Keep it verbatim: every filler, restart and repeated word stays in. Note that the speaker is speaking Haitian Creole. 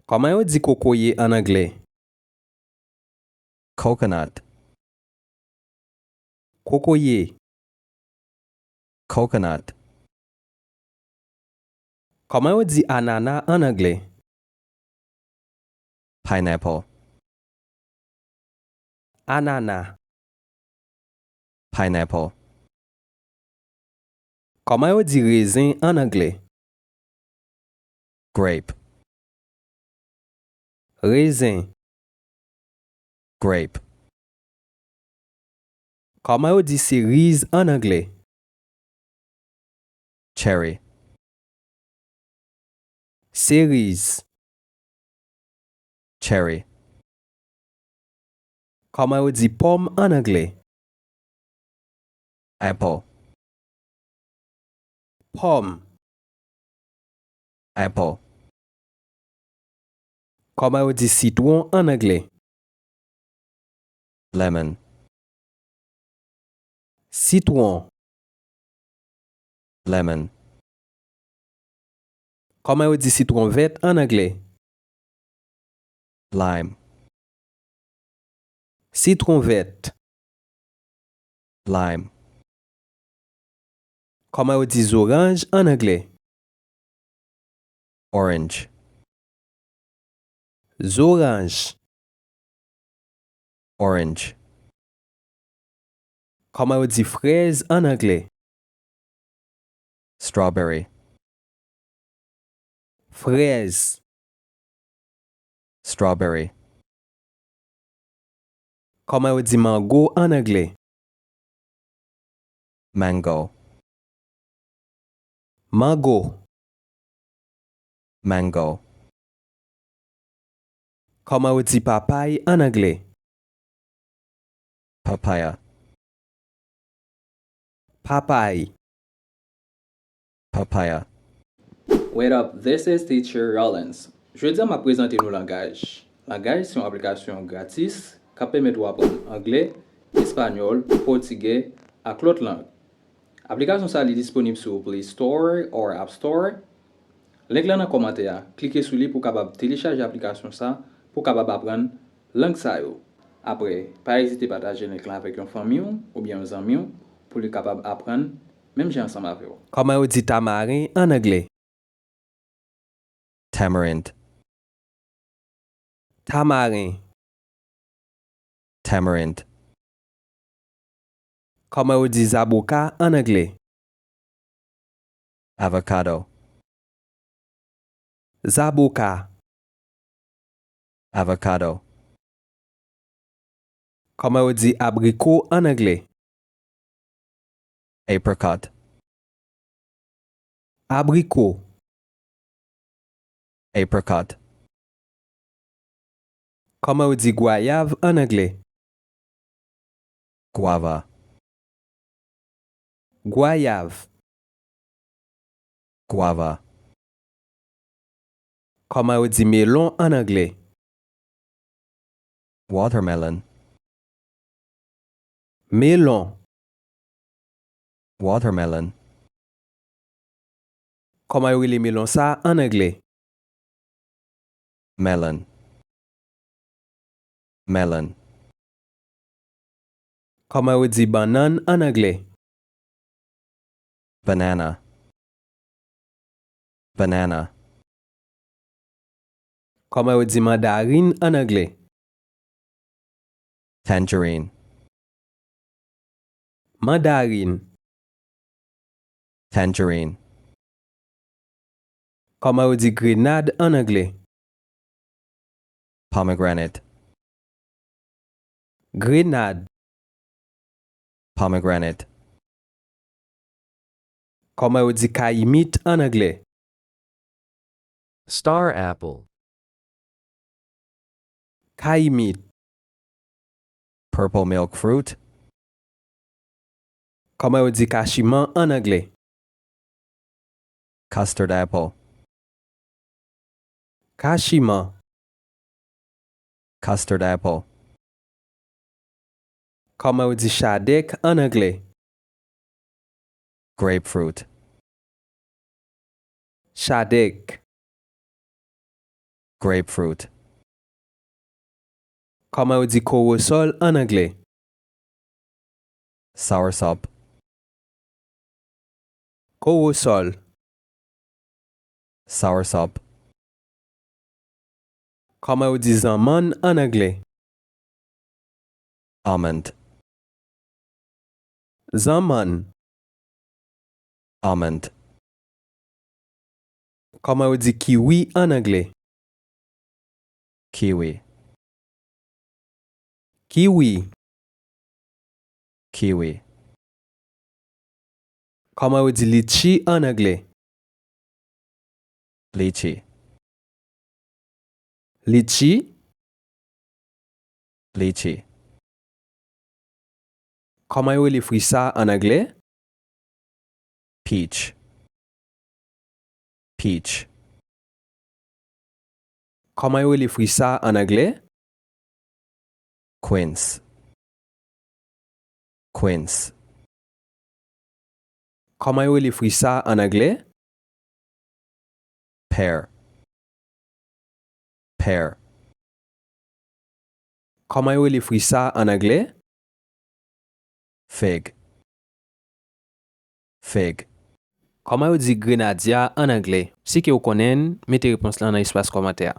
Kòman yo di kokoye ann anglè? Coconut. Kokoye. Coconut. Kòman yo di anana ann anglè? Pineapple. Anana. Pineapple. Kòman yo di rezen ann anglè? Grape. Rezen. Grape. Kòman yo di seriz ann anglè? Cherry. Seriz. Cherry. Kòman yo di pòm ann anglè? Apple. Pòm. Apple. Kòman yo di sitwon ann anglè? Lemon. Sitwon. Lemon. Kòman yo di sitwon vèt ann anglè? Lime. Sitwon vèt. Lime. Kòman yo di zoranj ann anglè? Orange. Zoranj. Orange. Kòman yo di frèz ann anglè? Strawberry. Frèz. Strawberry. Kòman yo di mango ann anglè? Mango. Mango. Mango. Kòman yo di papay ann anglè? Papaya. Papay. Papaya. What up, this is Teacher Rollins. Jodi a, m ap prezante nou Langaj. Langaj se yon aplikasyon gratis k ap pèmèt ou aprann anglè, espanyòl, pòtigè, ak lòt lang. Aplikasyon sa a, li disponib sou Play Store or App Store. Link lan nan kòmantè a. Klike sou li pou w kapab telechaje aplikasyon sa pou w kapab aprann lang sa yo. Apre, pa ezite pataje link lan avèk yon fanmi w oubyen yon zanmi w pou li kapab aprann menm jan ansanm avè w. Kòman yo di tamaren ann anglè? Tamarind. Tamaren. Tamarind. Kòman yo di zaboka ann anglè? Avocado. Zaboka. Avocado. Kòman yo di abriko ann anglè? Apricot. Abriko. Apricot. Kòman yo di gwayav ann anglè? Guava. Gwayav. Guava. Kòman yo di melon ann anglè? Watermelon. Melon. Watermelon. Kòman yo rele melon sa a ann anglè? Melon. Melon. Kòman yo di bannann ann anglè? Banana. Banana. Kòman yo di mandarin ann anglè? Tangerine. Mandarin. Tangerine. Kòman yo di grenad ann anglè? Pomegranate. Grenad. Pomegranate. Kòman yo di kayimit ann anglè? Star apple. Kayimit. Purple milk fruit. Kòman yo di kachiman ann anglè? Custard apple. Kachiman. Custard apple. Kòman yo di chadèk ann anglè? Grapefruit. Chadèk. Grapefruit. Kòman yo di kowosòl ann anglè? Soursop. Kowosòl. Soursop. Kòman yo di zanmann ann anglè? Almond. Zanmann. Almond. Kòman yo di kiwi ann anglè? Kiwi. Kiwi. Kiwi. Kòman yo di litchi ann anglè? Litchi. Litchi. Litchi. Kòman yo rele fwi sa ann anglè? Peach. Peach. Kòman yo rele fwi sa ann anglè? Quince. Quince. Kòman yo rele fwi sa ann anglè? Pear. Pear. Kòman yo rele fwi sa ann anglè? Fig. Fig. Kòman yo di grenadya ann anglè? Si ke w konnen l, mete repons lan nan espas kòmantè a.